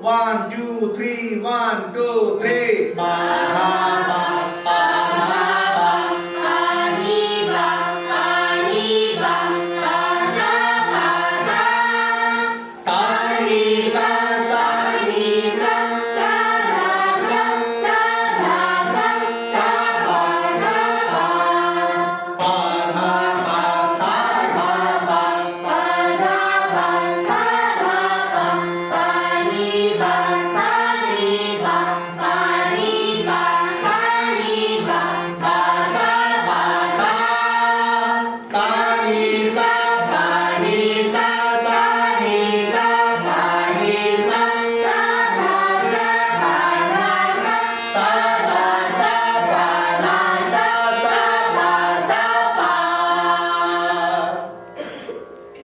One, two, three, one, two, three. ປາ ທາ ປະ ປາ ທາ ປະ ປາ ນີ ບະ ປາ ນີ ບະ ປາ ສາ ປາ ສາ ສາ ນີ ສາ ສາ ນີ ສາ ສາ ລາ ສາ ສາ ລາ ສາ ສາ ປາ ສາ ປາ ປາ ທາ ປະ ສາ ທາ ປະ ປາ ທາ ປະ ສາ ທາ ປະ ປາ ນີ ບະ ສາ ນີ ບະ ປາ ນີ ບະ ສາ ນີ ບະ ປາ ສາ ປາ ສາ ສາ ນີ ສາ